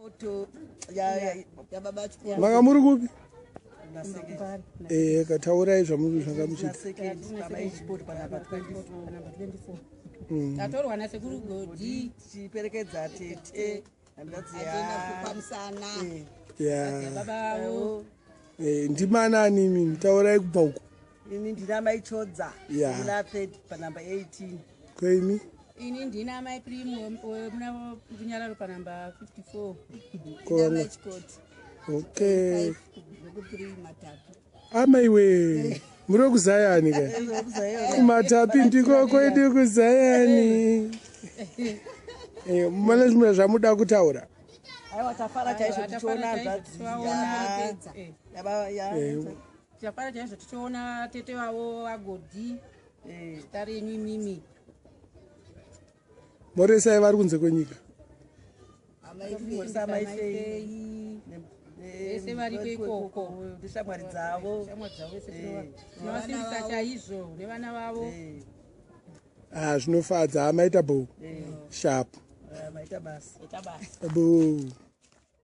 Foto ya ya ya baba chikoro. Manga muri kupi? Eh, kataurai zvamuri zvanga muchiita. Baba ichipoti panamba 24. Panamba 24. Tatorwa nasekuru Godi. Tichiperekedza tete hanzvadzi ya pamusana. Ya. Baba avo. Eh, ndimanani imi taurai kubva uko. Ini ndina mai Chodza. Ya. Ndina third panamba 18. Kweimi? Ini ndina mai Primu muna Runyararo panamba 54. Ko vamwe? Chikoti. Okay. Zvekupiri matapi. Amaiwe, muri wekuzayani ka? Kumatapi ndiko kwedu kuzayani. Eh, mune zvimwe zvamuda kutaura? Aiwa, tafara chaizvo tichiona hanzvadzi. Tichiona. Ya ya. Eh, Tafara chaizvo tichiona tete vavo vaGodhi. Zita renyu imimi. Moresai vari kunze kwenyika. Moresa mai Fei. Vese variko ikoko. Neshamwari dzavo. Shamwari dzavo vese tinovasimbisa chaizvo nevana vavo. Ah, zvinofadza, maita bo. Sharp. Maita basa. Ita basa. Bo.